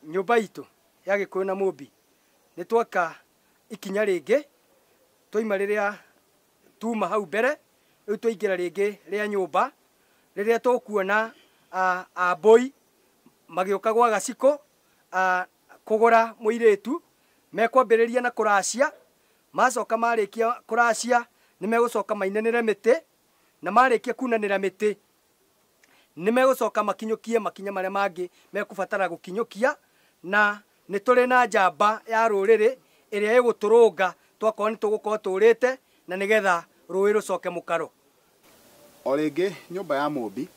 Nyũmba itũ ya Gĩkũyũ na Mũmbi nĩ twaka ikinya rĩngĩ, twaima rĩrĩa tuma hau mbere, rĩu twaingĩra rĩngĩ rĩa nyũmba rĩrĩa tũkuona ambũi magĩũka gwa Gacikũ kũgũra mũirĩtu, mekwambĩrĩria na kũracia, macoka marĩkia kũracia nĩ megũcoka mainanĩre mĩtĩ, na marĩkia kunanĩra mĩtĩ nĩ megũcoka makinyũkie makinya marĩa mangĩ mekũbatara gũkinyũkia, na nĩ tũrĩ na njamba ya rũrĩrĩ ĩrĩa ĩgũtũrũnga twakorwo nĩ tũgũkorwo tũrĩte, na nĩgetha rũĩ rũcoke mũkaro. O rĩngĩ nyũmba ya Mũmbi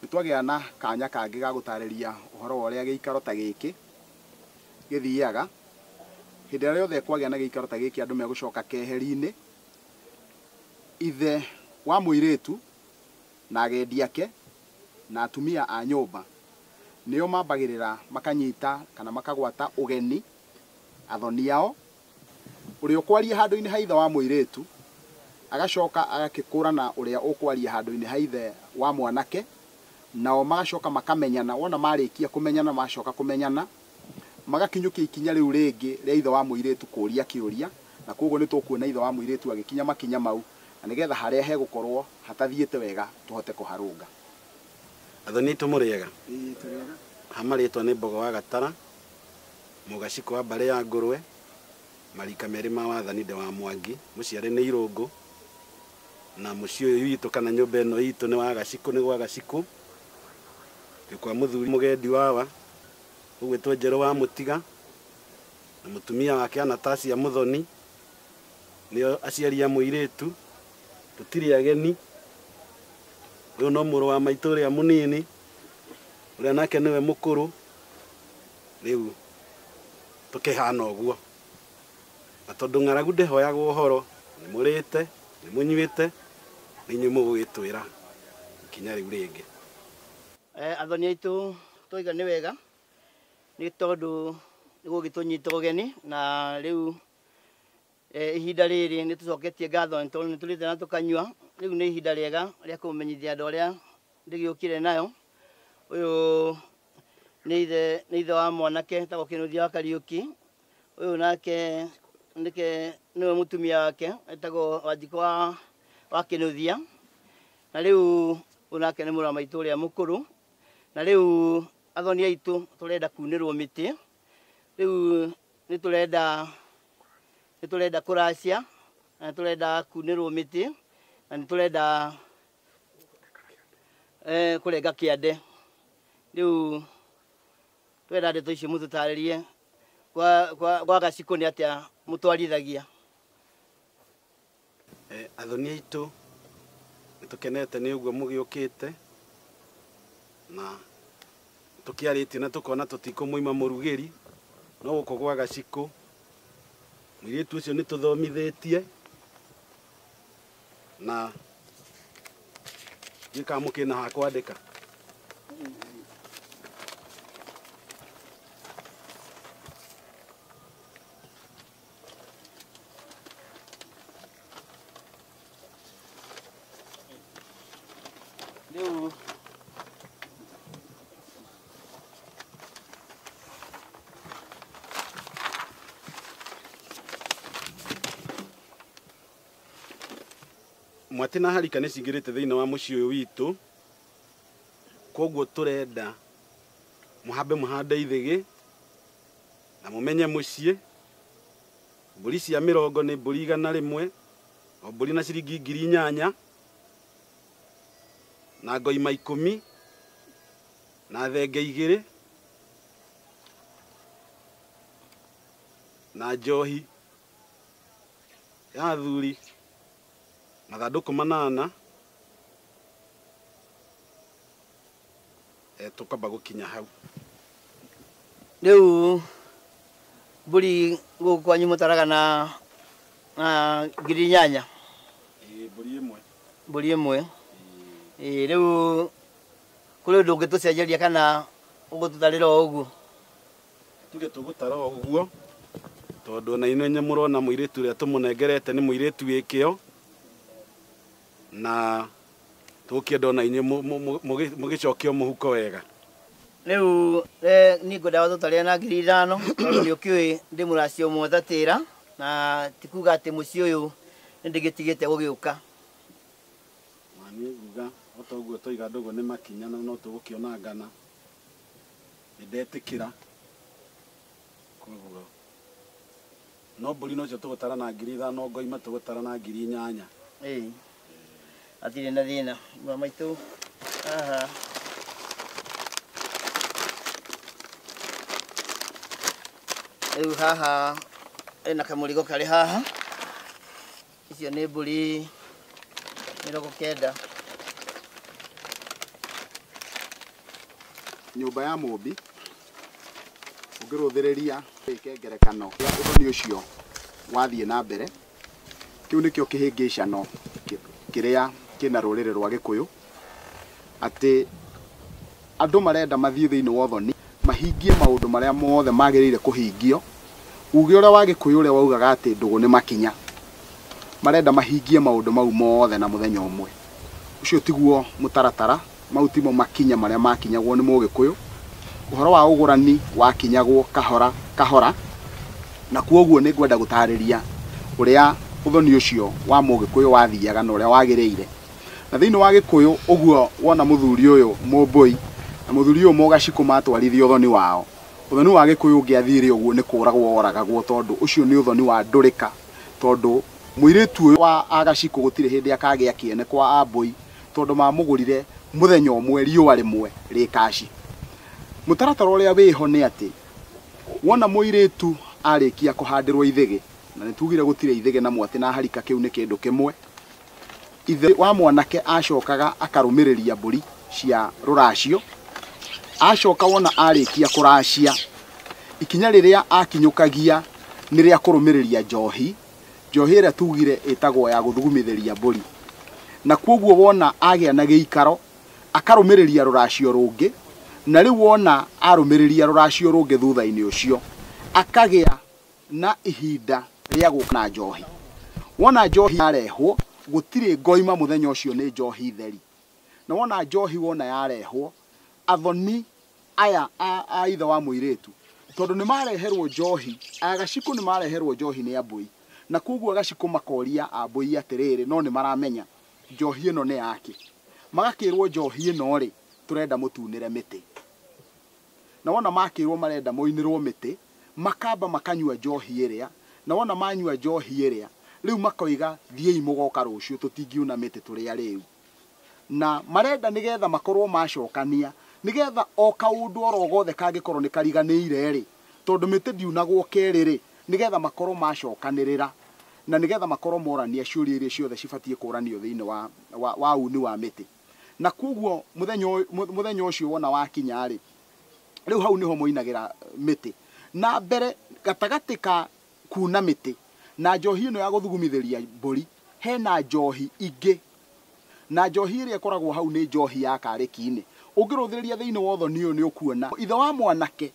nĩ twagĩa na kanya kangĩ ga gũtarĩria ũhoro wa ũrĩa gĩikaro ta gĩkĩ gĩthiaga. Hĩndĩ ĩrĩa yothe kwagĩa na gĩikaro ta gĩkĩ andũ megũcoka keheri-inĩ, ithe wa mũirĩtu na agendi ake na atumia a nyũmba nĩo mambagĩrĩra makanyita kana makagwata ũgeni athoni ao, ũrĩa ũkwaria handũ-inĩ ha ithe wa mũirĩtu agacoka agakĩkũrana ũrĩa ũkwaria handũ-inĩ ha ithe wa mwanake, nao magacoka makamenyana. Wona marĩkia kũmenyana macoka kũmenyana magakinyũkia ikinya rĩu rĩngĩ rĩa ithe wa mũirĩtu kũria kĩũria, na koguo nĩ tũkuona ithe wa mũirĩtu agĩkinya makinya mau, na nĩgetha harĩa hegũkorwo hatathiĩte wega tũhote kũharũnga. Athoni aitũ mũrĩega? Ha marĩtwa nĩ Mbogo wa Gatara, Mũgacikũ wa mbarĩ ya Ngũrwe, marika merĩ ma wathani ndĩ wa Mwangi, mũciare nĩ Irũngũ, na mũciĩ ũyũ witũ kana nyũmba ĩno itũ nĩ wa Gacikũ, nĩ gwa Gacikũ. Twĩ kwa mũthuri mũgendi wawa ũgwĩtwo Njerũ wa Mũtiga, na mũtumia wake Anatasia Mũthoni, nĩo aciari a mũirĩtu. Tũtirĩ ageni, ũyũ no mũrũ wa maitũ ũrĩa mũnini, ũrĩa nake nĩwe mũkũrũ. Rĩu tũkĩhana ũguo, na tondũ ng'aragu ndĩhoyagwo ũhoro, nĩ mũrĩte nĩ mũnyuĩte, nĩ inyuĩ mũgũgĩtwĩra ikinya rĩu rĩngĩ. Athoni aitũ twaiga nĩ wega nĩ tondũ nĩ gũgĩtũnyita ũgeni, na rĩu ihinda rĩrĩ nĩ tũcoketie ngatho nĩ tondũ nĩ tũrĩte na tũkanyua. Rĩu nĩ ihinda rĩega rĩa kũmenyithia andũ arĩa ndĩgĩũkire nayo. Ũyũ nĩ ithe wa mwanake etagwo Kĩnuthia wa Kariũki, ũyũ nake nĩke nĩwe mũtumia wake etagwo Wanjikũ wa Kĩnuthia, na rĩu ũyũ nake nĩ mũrũ wa maitũ ũrĩa mũkũrũ. Na rĩu athoni aitũ tũrenda kunĩrwo mĩtĩ, rĩu nĩ tũrenda kũracia, na nĩ tũrenda kunĩrwo mĩtĩ, na nĩ tũrenda kũrenga kĩande. Rĩu tũrenda ndeto icio mũtũtarĩrie kwa Gacikũ nĩ atĩa mũtwarithagia. Athoni aitũ nĩ tũkenete nĩ ũguo mũgĩũkĩte, na tũkĩarĩtie na tũkona tũtikũmũima mũrugĩri, no gũkũ gwa Gacikũ mũirĩtu ũcio nĩ tũthomithĩtie, na ndiũĩ kana mũkĩna ha kwandĩka. Rĩu Mwatĩ na harika nĩ cingĩrĩte thĩinĩ wa mũciĩ ũyũ witũ, koguo tũrenda mũhambe mũhande ithĩgĩ na mũmenye mũciĩ. Mbũri cia mĩrongo nĩ mbũri 100, o mbũri na ciringi 8,000, na ngoima 10, na thenge 2, na njohi ya athuri mathandũkũ 8. Tũkwamba gũkinya hau. Rĩu mbũri gũkũ kwanyu mũtaraga na 8,000? Ĩĩ, mbũri ĩmwe. Mbũri ĩmwe. Ĩĩ, rĩu kũrĩ ũndũ ũngĩtũcenjeria kana ũgũtũtarĩra o ũguo? Tuge tũgũtara o ũguo, tondũ ona inyuĩ nĩ mũrona mũirĩtu ũrĩa tũmũnengerete nĩ mũirĩtu wĩ kĩo, na tũgũkĩenda ona inyuĩ mũgĩcokie mũhuko wega. Rĩu niĩ ngwendaga tũtarĩre na 5,000 tondũ nĩ ũkĩũĩ ndĩ mũracio ũmwe tatĩra na ti kuga atĩ mũciĩ ũyũ nĩ ndĩgĩtigĩte gũgĩũka. Niĩ nguga o ta ũguo toiga ndũgũ nĩ makinya na no tũgũkĩonangana nĩ ndetĩkĩra koguo no mbũri nocio tũgũtara na 5,000 ngoima tũgũtara na 8,000. Ĩĩ hatirĩ na thĩna mwa maitũ haha. Rĩu haha ena kamũrigo karĩ haha, icio nĩ mbũri 90. Nyũmba ya Mũmbi ũngĩrũthĩrĩria wĩke ngerekano ya ũthoni ũcio wathiĩ na mbere, kĩu nĩkĩo kĩhĩngĩcano kĩrĩa kĩna rũrĩrĩ rwa Gĩkũyũ, atĩ andũ marenda mathiĩ thĩinĩ wa ũthoni mahingie maũndũ marĩa mothe magĩrĩire kũhingio. Uge ũrĩa wa Gĩkũyũ ũrĩa waugaga atĩ ndũgũ nĩ makinya, marenda mahingie maũndũ mau mothe na mũthenya ũmwe. Ũcio tiguo mũtaratara, mau timo makinya marĩa makinyagwo nĩ Mũgĩkũyũ. Ũhoro wa ũgũrani wakinyagwo kahora kahora, na kwoguo nĩ ngwenda gũtarĩria ũrĩa ũthoni ũcio wa Mũgĩkũyũ wathiaga na ũrĩa wagĩrĩire. Na thĩinĩ wa Gĩkũyũ ũguo wona mũthuri ũyũ Mũmbũi na mũthuri ũyũ Mũgacikũ matwarithia ũthoni wao, ũthoni wa Gĩkũyũ ũngĩathire ũguo nĩ kũragwo woragagwo, tondũ ũcio nĩ ũthoni wa ndũrĩka, tondũ mũirĩtu ũyũ wa Agacikũ gũtirĩ hĩndĩ akagĩa kĩene kwa Ambũi, tondũ mamũgũrire mũthenya ũmwe riũa rĩmwe rĩ kaci. Mũtaratara ũrĩa wĩho nĩ atĩ wona mũirĩtu arĩkia kũhandĩrwo ithĩgĩ, na nĩ tugire gũtirĩ ithĩgĩ na mwatĩ na harika kĩu nĩ kĩndũ kĩmwe, ithe wa mwanake acokaga akarũmĩrĩria mbũri cia rũracio. Acoka wona arĩkia kũracia, ikinya rĩrĩa akinyũkagia nĩ rĩa kũrũmĩrĩria njohi, njohi ĩrĩa tugire ĩtagwo ya gũthugumithĩria mbũri. Na kwoguo wona agĩa na gĩikaro akarũmĩrĩria rũracio rũngĩ, na rĩu wona arũmĩrĩria rũracio rũngĩ thutha-inĩ ũcio akagĩa na ihinda rĩa gũka na njohi. Wona njohi yarehwo gũtirĩ ngoima mũthenya ũcio nĩ njohi theri. Na wona njohi wona yarehwo, athoni aya a ithe wa mũirĩtu tondũ nĩ mareherwo njohi, Agacikũ nĩ mareherwo njohi nĩ Ambũi, na kwoguo Agacikũ makoria Ambũi atĩrĩrĩ, no nĩ maramenya njohi ĩno nĩ yake. Magakĩrwo njohi ĩno rĩ, tũrenda mũtunĩre mĩtĩ. Na wona makĩrwo marenda moinĩrwo mĩtĩ, makamba makanyua njohi ĩrĩa, na wona manyua njohi ĩrĩa rĩu makoiga thiĩi mũgoka rũciũ tũtingiuna mĩtĩ tũrĩ arĩu. Na marenda nĩgetha makorwo macokania, nĩgetha o kaũndũ oro gothe kangĩkorwo nĩ kariganĩire rĩ, tondũ mĩtĩ ndiunagwo kerĩ rĩ, nĩgetha makorwo macokanĩrĩra, na nĩgetha makorwo morania ciũria iria ciothe cibatiĩ kũranio thĩinĩ wa uni wa mĩtĩ. Na kwoguo mũthenya ũcio wona wakinya rĩ, rĩu hau nĩho moinagĩra mĩtĩ. Na mbere gatagatĩ ka kuna mĩtĩ na njohi ĩno ya gũthugumithĩria mbũri, hena njohi ingĩ, na njohi ĩrĩa ĩkoragwo hau nĩ njohi ya karĩki-inĩ. Ũngĩrũthĩrĩria thĩinĩ wa ũthoni ũyũ nĩ ũkuona ithe wa mwanake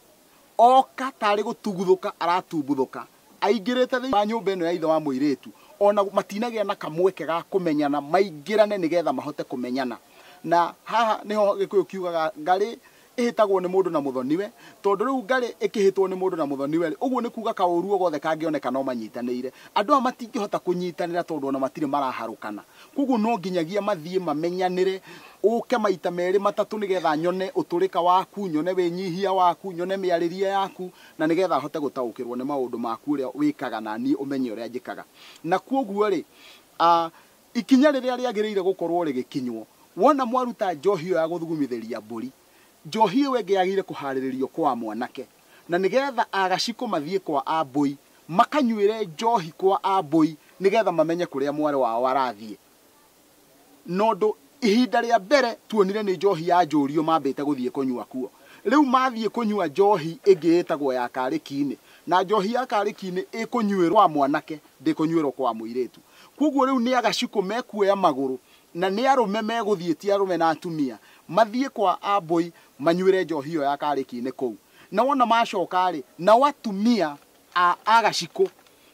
oka tarĩ gũtuguthũka aratumbuthũka aingĩrĩte thĩinĩ wa nyũmba ĩno ya ithe wa mũirĩtu, ona matinagĩa na kamweke ga kũmenyana, maingĩrane nĩgetha mahote kũmenyana. Na haha nĩho Gĩkũyũ kiugaga ngarĩ ĩhĩtagwo nĩ mũndũ na mũthoniwe, tondũ rĩu ngarĩ ĩkĩhĩtwo nĩ mũndũ na mũthoniwe rĩ, ũguo nĩ kuga kaũru o gothe kangĩoneka no manyitanĩire. Andũ aya matingĩhota kũnyitanĩra tondũ ona matirĩ maraharũkana. Koguo no nginyagia mathiĩ mamenyanĩre, ũke maita merĩ matatũ nĩgetha nyone ũtũrĩka waku, nyone wĩnyihia waku, nyone mĩarĩrie yaku, na nĩgetha hote gũtaũkĩrwo nĩ maũndũ maku ũrĩa wĩkaga na niĩ ũmenye ũrĩa njĩkaga. Na kwoguo rĩ, ikinya rĩrĩa rĩagĩrĩire gũkorwo rĩgĩkinywo, wona mwaruta njohi ĩyo ya gũthugumithĩria mbũri, njohi ĩyo ĩngĩ yagĩrĩire kũharĩrĩrio kwa mwanake, na nĩgetha Agacikũ mathiĩ kwa Ambũi makanyuĩre njohi kwa Ambũi nĩgetha mamenye kũrĩa mwarĩ wao arathiĩ. Nondũ ihinda rĩa mbere tuonire nĩ njohi ya njũrio mambĩte gũthiĩ kũnyua kuo, rĩu mathiĩ kũnyua njohi ĩngĩ ĩtagwo ya karĩki-inĩ, na njohi ya karĩki-inĩ ĩkũnyuĩrwo kwa mwanake ndĩkũnyuĩrwo kwa mũirĩtu. Koguo rĩu nĩ Agacikũ mekuoya magũrũ na nĩ arũme megũthiĩ, ti arũme na atumia, mathiĩ kwa Ambũi manyuĩre njohi ĩyo ya karĩki-inĩ kũu. Na wona macoka rĩ, nao atumia a Agacikũ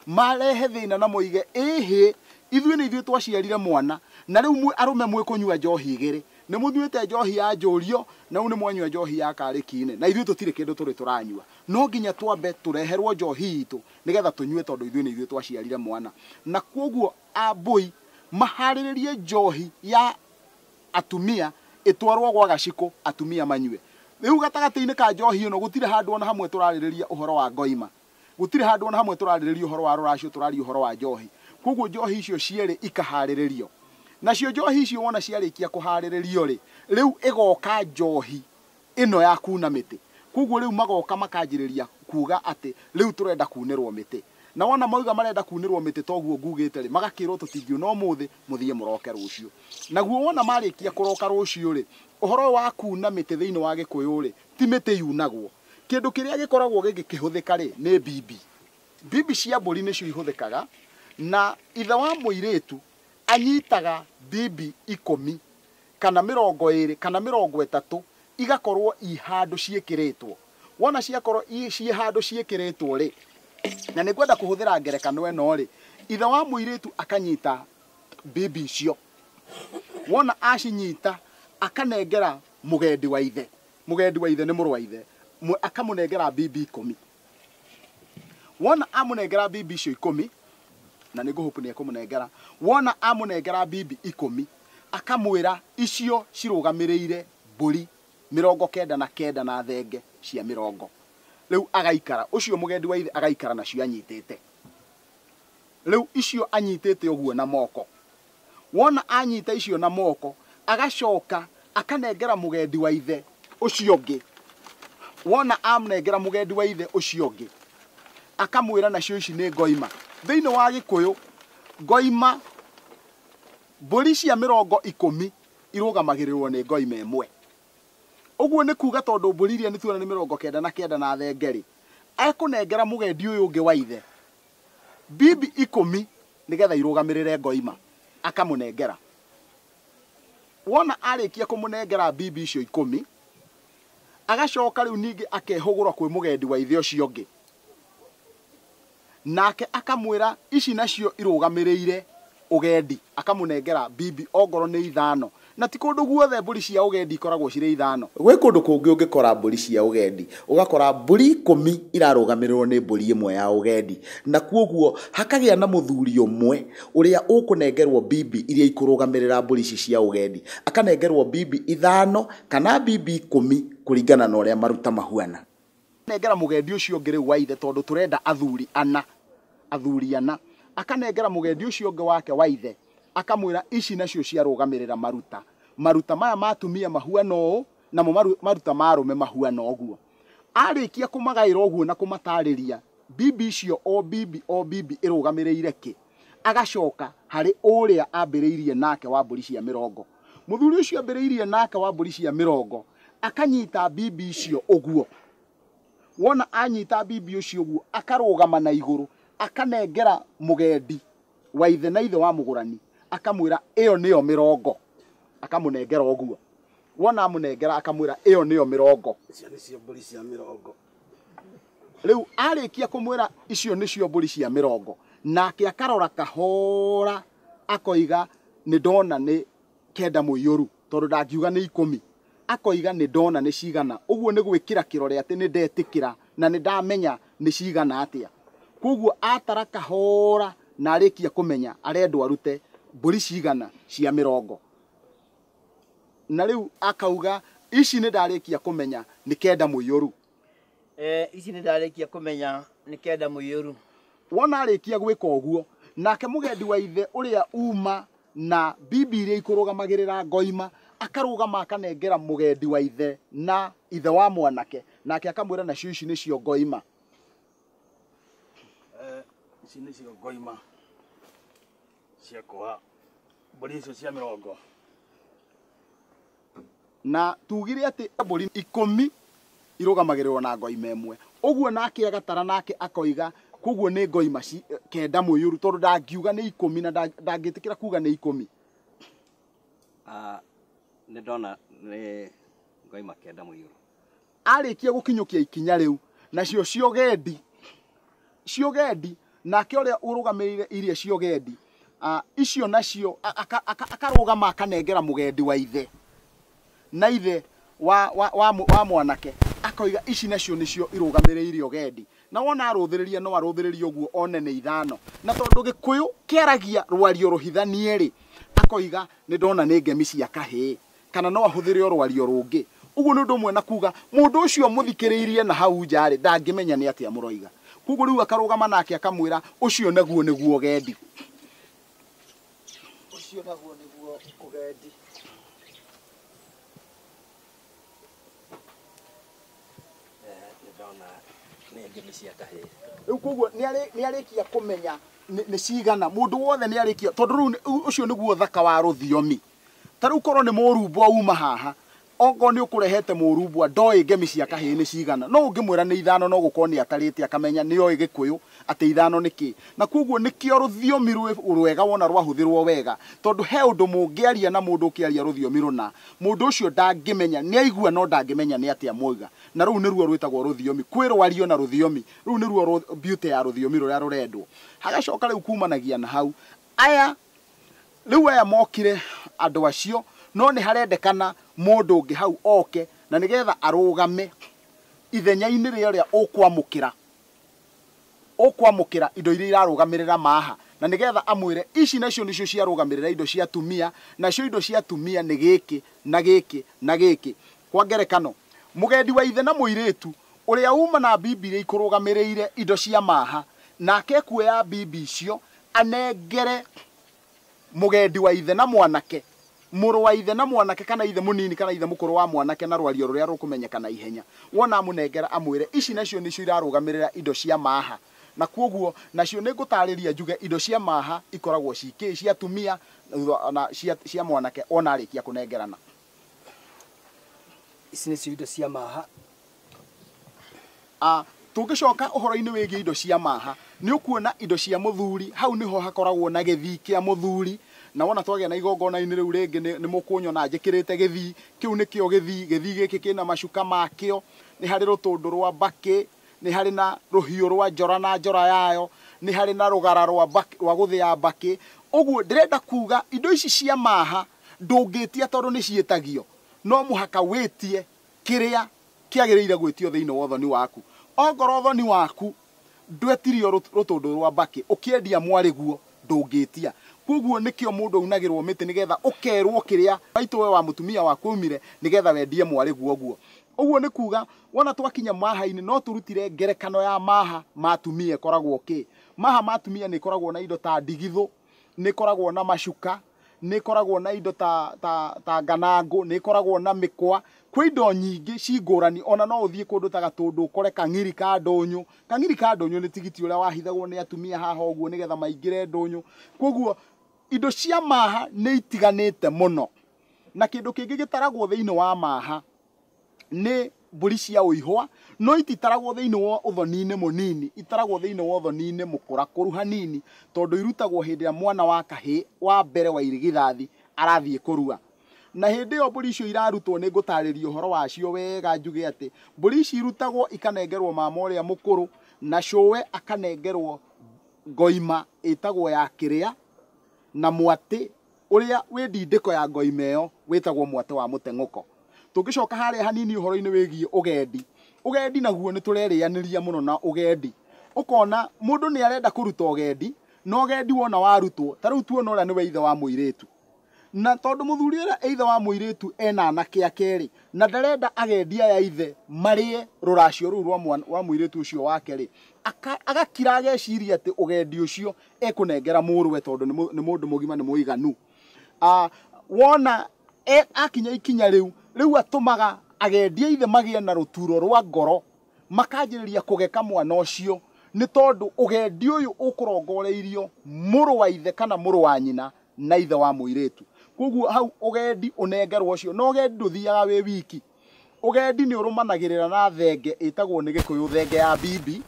marehe thĩna na moige ĩhĩ, ithuĩ nĩ ithuĩ twaciarire mwana, na rĩu arũme mwĩkũnyua njohi igĩrĩ, nĩ mũnyuĩte njohi ya njũrio Na rĩu nĩ mwanyua njohi ya karĩki-inĩ na ithuĩ tũtirĩ kĩndũ tũrĩ tũranyua, no nginya twambe tũreherwo njohi itũ nĩgetha tũnyue tondũ ithuĩ nĩ ithuĩ twaciarire mwana. Na kwoguo ambũi maharĩrĩrie njohi ya atumia ĩtwarwo gwa gacikũ atumia manyue. Rĩu gatagatĩ-inĩ ka njohi ĩno gũtirĩ handũ ona hamwe tũrarĩrĩria ũhoro wa ngoima, gũtirĩ handũ ona hamwe tũrarĩrĩria ũhoro wa rũracio, tũraria ũhoro wa njohi. Koguo njohi icio cierĩ ikaharĩrĩrio. Nacio njohi icio wona ciarĩkia kũharĩrĩrio rĩ, rĩu ĩgoka njohi ĩno ya kuna mĩtĩ. Koguo rĩu magoka makanjĩrĩria kuga atĩ rĩu tũrenda kunĩrwo mĩtĩ. Na wona mauga marenda kunĩrwo mĩtĩ toguo ngugĩte rĩ, magakĩrwo tũtingiuna ũmũthĩ, mũthiĩ mũroke rũciũ. Naguo wona marĩkia kũroka rũciũ rĩ, ũhoro wa kuna mĩtĩ thĩinĩ wa Gĩkũyũ rĩ, ti mĩtĩ yunagwo. Kĩndũ kĩrĩa gĩkoragwo gĩgĩkĩhũthĩka rĩ, nĩ mbimbi. Mbimbi cia mbũri nĩcio ihũthĩkaga, na ithe wa mũirĩtu anyitaga mbimbi 10 kana 20 kana 30 igakorwo i handũ ciĩkĩrĩtwo. Wona ciakorwo ciĩ handũ ciĩkĩrĩtwo rĩ, na nĩ ngwenda kũhũthĩra ngerekano ĩno rĩ, ithe wa mũirĩtu akanyita mbimbi icio. Wona acinyita akanengera mũgendi wa ithe. Mũgendi wa ithe nĩ mũrũ wa ithe, akamũnengera mbimbi 10. Wona amũnengera mbimbi icio 10, na nĩ ngũhũpu nĩ ekũmũnengera. Wona amũnengera mbimbi 10, akamwĩra icio cirũgamĩrĩire mbũri 99 na thenge cia 20. Rĩu agaikara ũcio mũgendi wa ithe agaikara nacio anyitĩte. Rĩu icio anyitĩte ũguo na moko. Wona anyita icio na moko, agacoka akanengera mũgendi wa ithe ũcio ũngĩ. Wona amũnengera mũgendi wa ithe ũcio ũngĩ, akamwĩra nacio ici nĩ ngoima. Thĩinĩ wa Gĩkũyũ ngoima mbũri cia 10 irũgamagĩrĩrwo nĩ ngoima ĩmwe. Ũguo nĩ kuga tondũ mbũri iria nĩ tuona nĩ 99 na thenge rĩ, ekũnengera mũgendi ũyũ ũngĩ wa ithe mbimbi 10 nĩgetha irũgamĩrĩre ngoima, akamũnengera. Wona arĩkia kũmũnengera mbimbi icio 10, agacoka rĩu ningĩ akehũgũra kwĩ mũgendi wa ithe ũcio ũngĩ, nake akamwĩra ici nacio irũgamĩrĩire ũgendi, akamũnengera mbimbi ongorwo nĩ 5. Na ti kũndũ guothe mbũri cia ũgendi ikoragwo cirĩ 5. Gwĩ kũndũ kũngĩ ũngĩkora mbũri cia ũgendi, ũgakora mbũri 10 irarũgamĩrĩrwo nĩ mbũri ĩmwe ya ũgendi. Na kwoguo hakagĩa na mũthuri ũmwe ũrĩa ũkũnengerwo mbimbi iria ikũrũgamĩrĩra mbũri ici cia ũgendi, akanengerwo mbimbi 5 kana mbimbi 10 kũringana na ũrĩa maruta mahuana. Nengera mũgendi ũcio ũngĩ rĩu wa ithe, tondũ tũrenda athuri ana, athuri ana, akanengera mũgendi ũcio ũngĩ wake wa ithe, akamwĩra ici nacio ciarũgamĩrĩra maruta. Maruta maya ma atumia mahuana ũũ, namo maruta ma arũme mahuana ũguo. Arĩkia kũmagaĩra ũguo na kũmatarĩria mbimbi icio, o mbimbi o mbimbi ĩrũgamĩrĩire kĩ, agacoka harĩ ũrĩa ambĩrĩirie nake wa mbũri cia 20. Mũthuri ũcio ambĩrĩirie nake wa mbũri cia 20 akanyita mbimbi icio ũguo. Wona anyita mbimbi ũcio ũguo, akarũgama na igũrũ, akanengera mũgendi wa ithe na ithe wa mũgũrani, akamwĩra ĩyo nĩyo 20, akamũnengera ũguo. Wona amũnengera akamwĩra ĩyo nĩyo 20. Icio nĩcio mbũri cia 20. Rĩu arĩkia kũmwĩra icio nĩcio mbũri cia 20, nake akarora kahora akoiga nĩ ndona nĩ 9 mũiyũru, tondũ ndangiuga nĩ 10. Akoiga nĩ ndona nĩ cigana. Ũguo nĩ gwĩkĩra kĩrore atĩ nĩ ndetĩkĩra na nĩ ndamenya nĩ cigana atĩa. Koguo atara kahora na arĩkia kũmenya arendwo arute mbũri cigana cia 20. Na rĩu akauga ici nĩ ndarĩkia kũmenya nĩ 9 mũiyũru. Ici nĩ ndarĩkia kũmenya nĩ 9 mũiyũru. Wona arĩkia gwĩka ũguo, nake mũgendi wa ithe ũrĩa uma na mbimbi iria ikũrũgamagĩrĩra ngoima, akarũgama akanengera mũgendi wa ithe na ithe wa mwanake, nake akamwĩra nacio ici nĩcio ngoima. Ici nĩcio ngoima cia kuoha mbũri icio cia 20. Na tugire atĩ mbũri 10 irũgamagĩrĩrwo na ngoima ĩmwe. Ũguo nake agatara nake akoiga koguo nĩ ngoima 9 mũiyũru, tondũ ndangiuga nĩ 10 na ndangĩtĩkĩra kuga nĩ 10. Nĩ ndona nĩ ngoima 9 mũiyũru. Arĩkia gũkinyũkia ikinya rĩu, nacio ciogendi, ciogendi, nake ũrĩa ũrũgamĩrĩire iria ciogendi, icio nacio akarũgama akanengera mũgendi wa ithe na ithe wa mwanake akoiga ici nacio nicio irugamiriire ugendi na wona aruthiriria no aruthiririe uguo one ni ithano na tondu Gikuyu kiaragia rwario ruhithanie ri akoiga ni ndona ni ngemi cia kahii kana no ahuthire rwario rungi uguo ni undu umwe na kuga mundu ucio muthikiriirie na hau nja ri ndangimenya ni atia muroiga koguo riu akarugama nake akamwira ucio naguo niguo ugendi ucio naguo niguo ugendi. Riu koguo ni arikia kumenya ni cigana mundu wothe ni arikia tondu riu ucio niguo thaka wa ruthiomi ta riu korwo ni murumbwa uma haha ongo ni ukurehete murumbwa ndoi ngemi cia kahii ni cigana no ungimwira ni ithano no gukorwo ni atarite akamenya ni oi Gikuyu ati ithano ni ki na koguo nikio ruthiomi rwega wona rwahuthirwo wega tondu he undu mungiaria na mundu ukiaria ruthiomi runa mundu ucio ndangimenya ni aigua no ndangimenya ni atia mwoiga na ruu niruo rwitagwo ruthiomi kwirwario na ruthiomi ruu niruo beauty ya ruthiomi ruria rurendwo hagacoka riu kumanagia na hau aya riu aya mokire andu acio no ni harendekana mundu ungi hau oke na nigetha arugame ithenya-ini ria ria ukwamukira indo iria irarugamirira maha na nigetha amwire ici nacio nicio ciarugamirira indo cia atumia nacio indo cia atumia ni giki na giki na giki. Kwa ngerekano mugendi wa ithe na muiritu uria uma na bibi iria ikurugamiriire indo cia maha nake kuoya bibi icio anengere mugendi wa ithe na mwanake muru wa ithe na mwanake kana ithe munini kana ithe mukuru wa mwanake na rwario ruria rukumenyekana ihenya wona amunengera amwire ici nacio nicio irarugamirira indo cia maha na koguo nacio ni ngutariria njuge indo cia maha ikoragwo ciki cia atumia na cia mwanake ona arikia kunengerana. Ici nicio indo cia maha. Tungicoka uhoro-ini wigie indo cia maha ni ukuona indo cia muthuri hau niho hakoragwo na githii kia muthuri na wona twagia na igongona-inĩ rĩu rĩngĩ nĩ mũkũnyona njĩkĩrĩte gĩthii kĩu nĩkĩo gĩthii gĩthii gĩkĩ kĩna macuka makĩo nĩ harĩ rũtũndũ rwa mbakĩ nĩ harĩ na rũhiũ rwa njora na njora yayo nĩ harĩ na rũgara rwa gũthĩa mbakĩ ũguo ndĩrenda kuga indo ici cia maha ndũngĩtia tondũ nĩ ciĩtagio no mũhaka wĩtie kĩrĩa kĩagĩrĩire gwĩtio thĩinĩ wa ũthoni waku ongorwo ũthoni waku ndwetirio rũtũndũ rwa mbakĩ ũkĩendia mwarĩguo ndũngĩtia koguo nikio mundu aunagirwo miti nigetha ukerwo kiria maitũ we wa mutumia waku umire nigetha wendie mwarĩguo guo uguo ni kuga wona twakinya maha-inĩ no turutire ngerekano ya maha ma atumia ĩkoragwo kĩ maha ma atumia nĩ ĩkoragwo na indo ta ndigithũ nĩ ĩkoragwo na macuka nĩ ĩkoragwo na indo ta nganangũ nĩ ĩkoragwo na mĩkwa kwĩ indo nyingĩ ci ngũrani ona no ũthiĩ kũndũ ta Gatũndũ ũkore kang'iri ka ndũnyũ kang'iri ka ndũnyũ nĩ tigiti ũrĩa wahithagwo nĩ atumia haha ũguo nĩgetha maingĩre ndũnyũ koguo indo cia maha nĩ itiganĩte mũno na kĩndũ kĩngĩ gĩtaragwo thĩinĩ wa maha nĩ mbũri cia ũihwa no ititaragwo thĩinĩ wa ũthoni-inĩ mũnini itaragwo thĩinĩ wa ũthoni-inĩ mũkũrakũru hanini tondũ irutagwo hĩndĩ ĩrĩa mwana wa kahĩĩ wa mbere wa irigithathi arathiĩ kũrua na hĩndĩ ĩyo mbũri icio irarutwo nĩ ngũtarĩria ũhoro wacio wega njuge atĩ mbũri ici irutagwo ikanengerwo mama ũrĩa mũkũrũ na cũwe akanengerwo ngoima ĩtagwo ya kĩrĩa na mwatĩ ũrĩa wĩ ndindĩko ya ngoima ĩyo wĩtagwo mwatĩ wa mũteng'ũko. Tũngĩcoka harĩa hanini ũhoro-inĩ wĩgiĩ ũgendi ũgendi naguo nĩ tũrerĩanĩria mũno na ũgendi ũkona mũndũ nĩ arenda kũruta ũgendi na ũgendi wona warutwo ta rĩu tuona ũrĩa nĩwe ithe wa mũirĩtu na tondũ mũthuri ũrĩa ithe wa mũirĩtu ena anake ake rĩ na ndarenda agendi aya ithe marĩe rũracio rũu rwa mũirĩtu ũcio wake rĩ agakira ageciria atĩ ũgendi ũcio ekũnengera mũrũwe tondũ nĩ mũndũ mũgima nĩ mũiganu wona akinya ikinya rĩu rĩu atũmaga agendi ithe magĩe na rũturo rwa ngoro makanjĩrĩria kũgeka mwana ũcio nĩ tondũ ũgendi ũyũ ũkũrongoreirio mũrũ wa ithe kana mũrũ wa nyina na ithe wa mũirĩtu koguo hau ũgendi ũnengerwo ũcio na ũgendi ndũthiaga wĩ wiki ũgendi nĩ ũrũmanagĩrĩra na thenge ĩtagwo nĩ Gĩkũyũ thenge ya bibi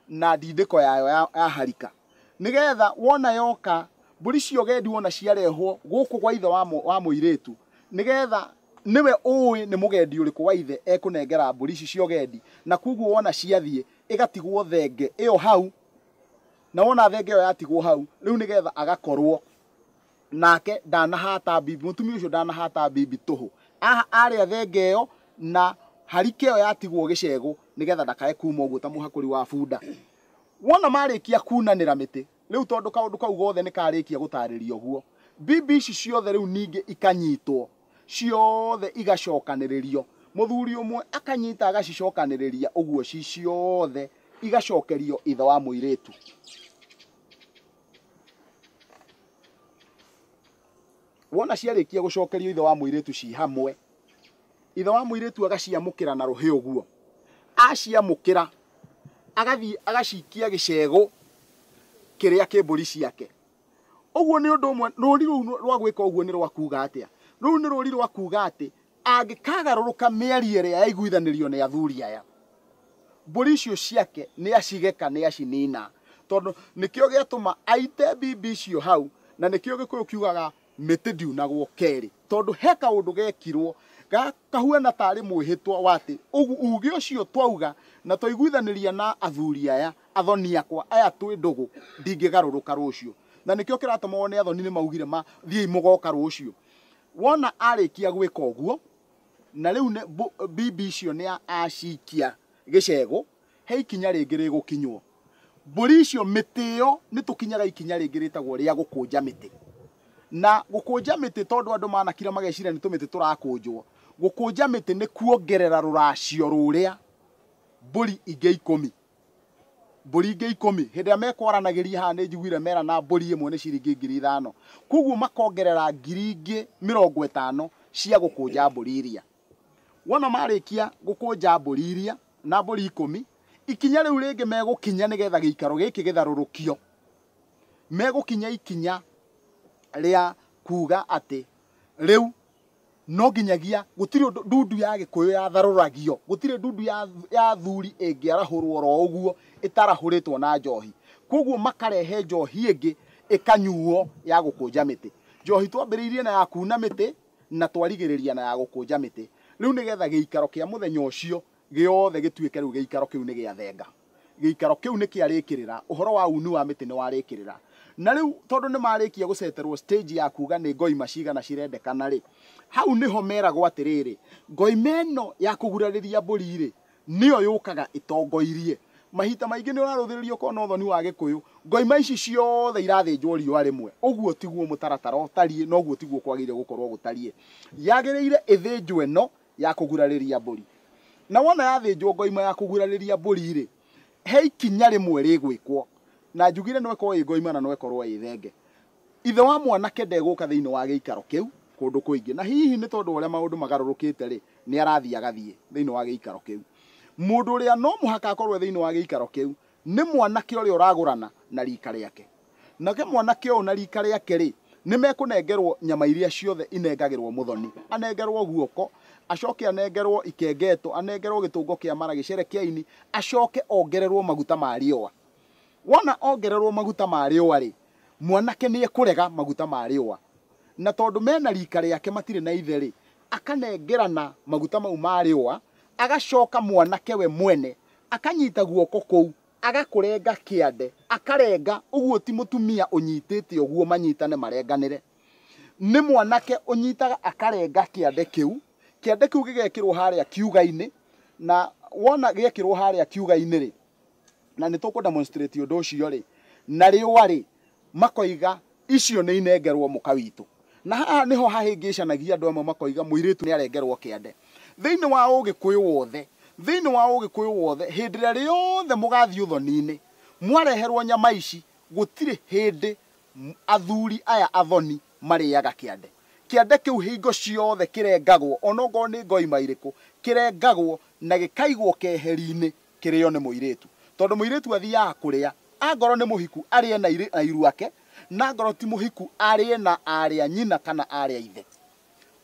na ndindĩko yayo ya harika nigetha wona yoka mbũri cia ũgendi wona ciarehwo gũkũ gwa ithe wa mũirĩtu nigetha niwe ũĩ nĩ mũgendi ũrĩkũ wa ithe ekũnengera mbũri ici cia ũgendi na koguo wona ciathiĩ ĩgatigwo thenge ĩyo hau na wona thenge ĩyo yatigwo hau rĩu nigetha agakorwo nake ndanahata bibi mũtumia ũcio ndanahata bibi tũhũ arĩa thenge ĩyo Na harike ĩyo yatigwo gĩcegũ nĩgetha ndakae kuma ũguo ta mũhakũri wa bunda. Wona marĩkia kunanĩra mĩtĩ rĩu, tondũ kaũndũ kau gothe nĩ karĩkia gũtarĩrio ũguo, bibi ici ciothe rĩu ningĩ ikanyitwo ciothe igacokanĩrĩrio. Mũthuri ũmwe akanyita agacicokanĩrĩria ũguo ci ciothe igacokerio ithe wa mũirĩtu. Wona ciarĩkia gũcokerio ithe wa mũirĩtu ci hamwe, ithe wa mũirĩtu agaciamũkĩra na rũhĩ ũguo. Aciamũkĩra agathiĩ agacikia gĩcegũ kĩrĩa kĩ mbũri ciake. Ũguo nĩ ũndũ ũmwe, rũri rũu rwa gwĩka ũguo nĩ rwa kuga atĩa? Rũu nĩ rũri rwa kuga atĩ angĩkagarũrũka mĩario ĩrĩa yaiguithanĩrio nĩ athuri aya, mbũri icio ciake nĩ acigeka, nĩ acinina. Tondũ nĩkĩo gĩatũma aite bibi icio hau, na nĩkĩo Gĩkũyũ kiugaga mĩtĩ ndiunagwo kerĩ, tondũ he kaũndũ gekirwo kahuana tarĩ mwĩhĩtwa wa atĩ uge ũcio twauga na twaiguithanĩria na athuri aya, athoni akwa aya twĩ ndũgũ, ndingĩgarũrũka rũciũ. Na nĩkĩo kĩratũma wone athoni nĩ maugire ma thiĩi mũgoka rũciũ. Wona arĩkia gwĩka ũguo, na rĩu bibi icio nĩ acikia gĩcegũ, he ikinya rĩngĩ rĩgũkinywo. Mbũri icio mĩtĩ ĩyo nĩ tũkinyaga ikinya rĩngĩ rĩtagwo rĩa gũkũnja mĩtĩ. Na gũkũnja mĩtĩ, tondũ andũ manakira mageciria nĩ tũmĩtĩ tũrakũnjwo, gũkũnja mĩtĩ nĩ kuongerera rũracio rũrĩa mbũri ingĩ ikũmi. Mbũri ingĩ ikũmi hĩndĩ ĩrĩa mekwaranagĩria haha nĩ njiguire mera na mbũri ĩmwe nĩ ciringi 5,000. Koguo makongerera ngiri ingĩ 50 cia gũkũnja mbũri iria. Wona marĩkia gũkũnja mbũri iria na mbũri ikũmi, ikinya rĩu rĩngĩ megũkinya nĩgetha gĩikaro gĩkĩ gĩtharũrũkio, megũkinya ikinya rĩa kuga atĩ rĩu no nginyagia gũtirĩ ũndũ ndundu ya Gĩkũyũ yatharũragio, gũtirĩ ndundu ya thuri ĩngĩarahũrwo oro ũguo ĩtarahũrĩtwo na njohi. Koguo makarehe njohi ĩngĩ ĩkanyuo ya gũkũnja mĩtĩ. Njohi twambĩrĩirie na ya kuna mĩtĩ na twarigĩrĩria na ya gũkũnja mĩtĩ. Rĩu nĩgetha gĩikaro kĩa mũthenya ũcio gĩothe gĩtuĩke rĩu gĩikaro kĩu nĩ gĩathenga, gĩikaro kĩu nĩ kĩarĩkĩrĩra, ũhoro wa uni wa mĩtĩ nĩ warĩkĩrĩra. Na rĩu tondũ nĩ marĩkia gũceterwo stage ya kuga nĩ ngoima cigana cirendekana rĩ, hau nĩho meragwo atĩrĩrĩ, ngoima ĩno ya kũgurarĩria mbũri rĩ nĩyo yũkaga ĩtongoirie. Mahinda maingĩ nĩ ũrarũthĩrĩrio ũkona ũthoni wa Gĩkũyũ, ngoima ici ciothe irathĩnjwo riũa rĩmwe. Ũguo tiguo mũtaratara ũtariĩ, na ũguo tiguo kwagĩrĩire gũkorwo gũtariĩ. Yagĩrĩire ĩthĩnjwo ĩno ya kũgurarĩria mbũri. Na wona yathĩnjwo ngoima ya kũgurarĩria mbũri rĩ, he ikinya rĩmwe rĩgwĩkwo. Na njugire no ĩkorwo ĩ ngoima na no ĩkorwo ĩ thenge. Ithe wa mwanake ndegũka thĩinĩ wa gĩikaro kĩu kũndũ kũingĩ, na hihi nĩ tondũ ũrĩa maũndũ magarũrũkĩte rĩ, nĩ arathiĩ agathiĩ thĩinĩ wa gĩikaro kĩu. Mũndũ ũrĩa no mũhaka akorwo thĩinĩ wa gĩikaro kĩu nĩ mwanake ũrĩa ũragũrana na rika rĩake. Nake mwanake ũyũ na rika rĩake rĩ, nĩ mekũnengerwo nyama iria ciothe inengagĩrwo mũthoni. Anengerwo guoko, acoke anengerwo ikengeto, anengerwo gĩtũngo kĩa mara, gĩcere kĩa ini, acoke ongererwo maguta ma riũa. Wona ongererwo maguta ma riũa rĩ, mwanake nĩ ekũrega maguta ma riũa. Na tondũ mena rika rĩake matirĩ na ithe rĩ, akanengerana maguta mau ma riũa, agacoka mwanake we mwene akanyita guoko kũu, agakũrenga kĩande, akarenga ũguo ti mũtumia ũnyitĩte ũguo manyitane marenganĩre. Nĩ mwanake ũnyitaga akarenga kĩande kĩu, kĩande kĩu gĩgekĩrwo harĩa kiuga-inĩ, na wona gĩekĩrwo harĩa kiuga-inĩ rĩ, na nĩ tũkũ demonstrate ũndũ ũcio rĩ, na riũa rĩ, makoiga icio nĩ inengerwo mũka witũ. Na haha nĩho hahĩngĩcanagia andũ amwe makoiga mũirĩtu nĩ arengerwo kĩande. Thĩinĩ wa Ũgĩkũyũ wothe, thĩinĩ wa Ũgĩkũyũ wothe, hĩndĩ ĩrĩa rĩothe mũgathiĩ ũthoni-inĩ, mwareherwo nyama ici, gũtirĩ hĩndĩ athuri aya athoni marĩaga kĩande. Kĩande kĩu hingo ciothe kĩrengagwo, onokorwo nĩ ngoima irĩkũ, kĩrengagwo na gĩkaigwo keheri-inĩ kĩrĩo nĩ mũirĩtu. Tondũ mũirĩtu athiaga kũrĩa, angorwo nĩ mũhiku arĩe na iru ake, na angorwo ti mũhiku arĩe na arĩ a nyina kana arĩ a ithe.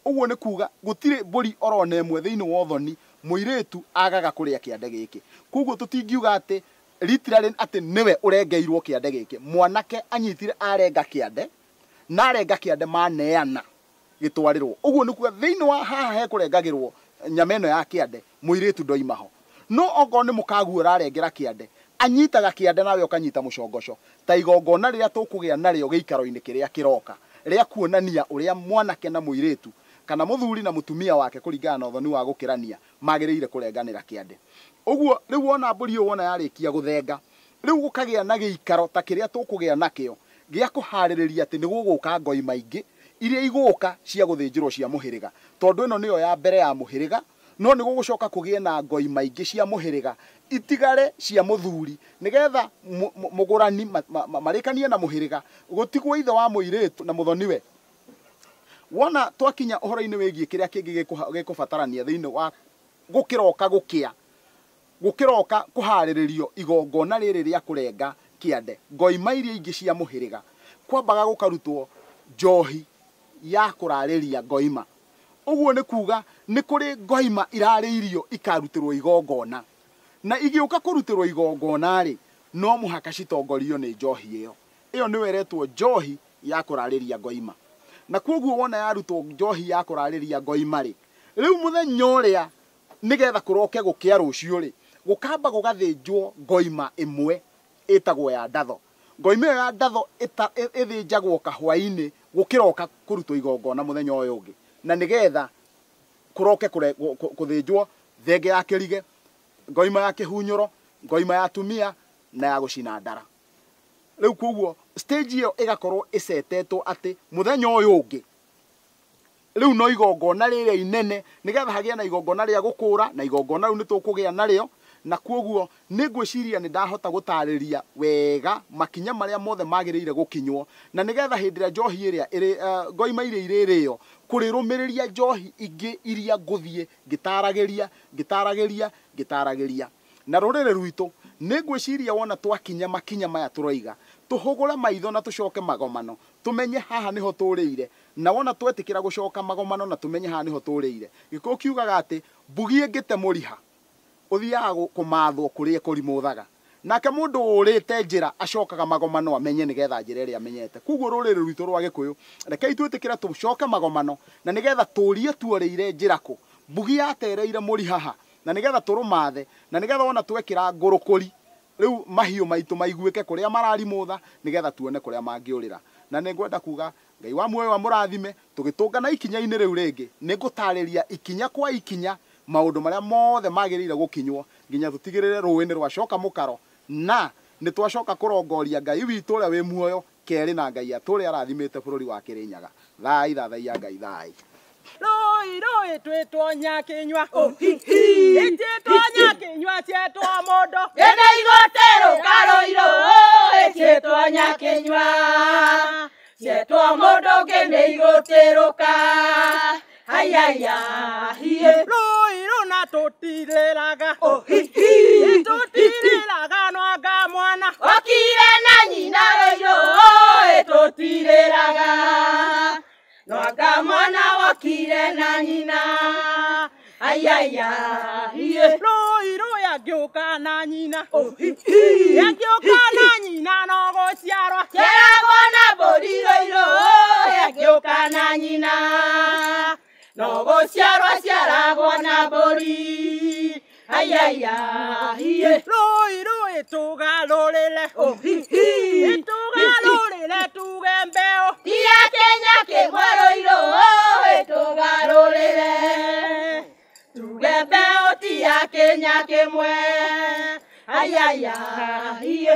Ũguo nĩ kuga gũtirĩ mbũri orona ĩmwe thĩinĩ wa ũthoni mũirĩtu agaga kũrĩa kĩande gĩkĩ. Koguo tũtingiuga atĩ literally atĩ nĩwe ũrengeirwo kĩande gĩkĩ. Mwanake anyitire arenga kĩande, na arenga kĩande maneana gĩtwarĩrwo. Ũguo nĩ kuga thĩinĩ wa haha hekũrengagĩrwo nyama ĩno ya kĩande, mũirĩtu ndoima ho. No okorwo nĩ mũkaguo ũrarengera kĩande, anyitaga kĩande nawe ũkanyita mũcongoco. Ta igongona rĩrĩa tũkũgĩa narĩo gĩikaro-inĩ kĩrĩa kĩroka, rĩa kuonania ũrĩa mwanake na mũirĩtu kana muthuri na mutumia wake kuringana na uthoni wa gukirania magirire kurenganira kiande. Uguo riu wona mburi iyo wona yarikia guthenga riu gukagia na giikaro ta kiria tukugia nakio gia kuhaririria ati ni guguka ngoima ingi iria iguka cia guthinjirwo cia muhiriga, tondu ino niyo ya mbere ya muhiriga, no ni gugucoka kugie na ngoima ingi cia muhiriga itigare cia muthuri nigetha mugurani marikanie na muhiriga gutigwo ithe wa muiritu na muthoniwe. Wona twakinya uhoro-ini wigie kiria kingi gikubatarania thiini wa gukiroka gukia gukiroka kuhariririo igongona riri ria kurenga kiande ngoima iria ingi cia muhiriga kwambaga gukarutwo njohi ya kurariria ngoima. Uguo ni kuga ni kuri ngoima irariirio ikarutirwo igongona, na igiuka kurutirwo igongona ri no muhaka citongorio ni njohi iyo. Iyo ni weretwo njohi ya kurariria ngoima, na kuoguo wona yarutwo njohi ya kurariria ngoima ri riu muthenya uria nigetha kuroke gukia rucio ri gukamba gugathinjwo ngoima imwe itagwo ya ndatho. Ngoima iyo ya ndatho ithinjagwo kahwaini gukiroka kurutwo igongona muthenya uyu ungi, na nigetha kuroke kuthinjwo thenge ya kirige, ngoima ya kihunyuro, ngoima ya atumia na ya gucina ndara. Riu koguo stage iyo igakorwo icetetwo ati muthenya uyu ungi riu no igongona riria inene nigetha hagie na igongona ria gukura, na igongona riu ni tukugia nario. Na koguo ni ngwiciria ni ndahota gutariria wega makinya maria mothe magirire gukinywo, na nigetha hindi ria njohi iria ngoima iria iririo kurirumiriria njohi ingi iria nguthie ngitaragiria ngitaragiria ngitaragiria. Na ruriri rwitu ni ngwiciria wona twakinya makinya maya turoiga tuhugure maitho na tucoke magomano tumenye haha niho turire, na wona twetikira gucoka magomano na tumenye haha niho turire. Gikuyu kiugaga ati mbugi ingite muriha uthiaga kumathwo kuria kurimuthaga, nake mundu urite njira acokaga magomano amenye nigetha njira iria amenyete. Koguo ruriri rwitu rwa Gikuyu rekei twitikira tucoke magomano na nigetha turie tuoreire njira ku mbugi yatereire muri haha, na nigetha turumathe, na nigetha wona twekira ngurukuri riu mahiu maitu maiguike kuria mararimutha nigetha tuone kuria mangiurira. Na ningwenda kuga Ngai wa muoyo wa murathime tugitungana ikinya-ini riu ringi ningutariria ikinya kwa ikinya maundu maria mothe magirire gukinywo nginya tutigirire ruini rwacoka mukaro, na ni twacoka kurongoria Ngai witu uria wi muoyo keri na Ngai aturia arathimite bururi wa Kirinyaga. Thai thathaiya Ngai thai. Rũi rũi twĩtwo nyakinyua, ĩtĩtwo nyakinyua cietwo mũndũ ĩna igotero karũi rũi ĩtĩtwo nyakinyua cietwo mũndũ ngĩnĩ igũtĩrũka hayaya hiĩ. Rũi rũna tũtirĩraga, tũtirĩraga nwanga mwana okire na nyina rũi rũi tũtirĩraga nwanga mwana wakire na nyina ayaya hiĩ. Rũi rũi angĩũka na nyina, angĩũka na nyina no gũciarwo ciaragwo na mbũri rũi rũi angĩũka na nyina no gũciarwo ciaragwo na mbũri ayaya hiĩ. Rũi rũi tũgarũrĩre, tũgarũrĩre tuge mbeo tiya Kenya kĩmwe rũi rũi tũgarũrĩre tuge mbeo tiya Kenya kĩmwe ayaya hiĩ.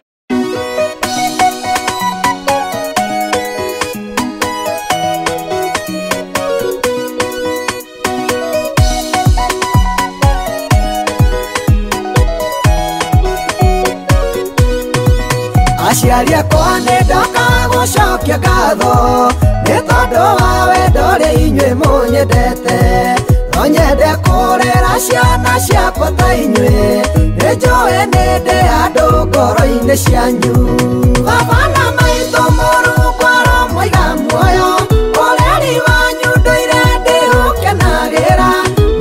Aciari akwa nĩ ndoka gũcokia ngatho nĩ tondũ wa wendo ũrĩa inyuĩ mũnyendete, no nyende kũrera ciana ciakwa ta inyuĩ, nĩ njũĩ nĩ ndĩ andũ ngoro-inĩ cianyu. Baba na maitũ Mũrungu aromũiga muoyo, ũreri wanyu ndũire ndĩũkenagĩra,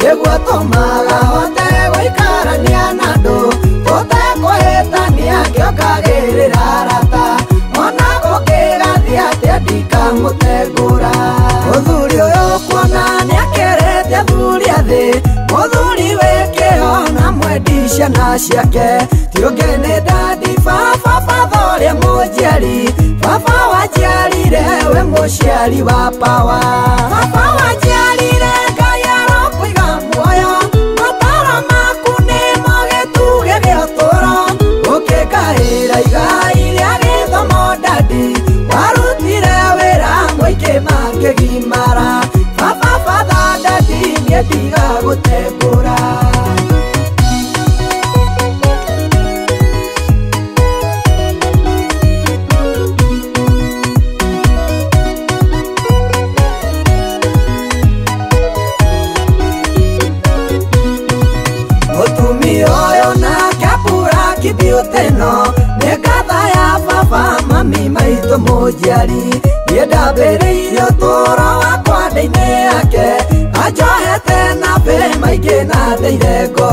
nĩguo tũmaga hote gũikarania na andũ tũtekũhĩtania ngĩongagĩrĩra arata, ona gũkĩgathiĩ atĩa ndikamũtengũra. Mũthuri ũyũ kuona nĩakĩrĩte athuri a thĩ, mũthuri wĩ kĩo na mwendi ciana ciake, ti ũngĩ nĩ dadi baba batha ũrĩa mũnjiari, baba wanjiarire we mũciari wa pawa, baba wanjiarire Niĩ ndigagũtembũra. Mũtumia ũyũ nake Puraki Beauty no nĩ ngatha ya baba mami maitũ mũnjiari. Niĩ ndambĩrĩirie ũtũũro wakwa ndĩ-inĩ yake, anjohete na bĩ maingĩ na ndeire ngoro.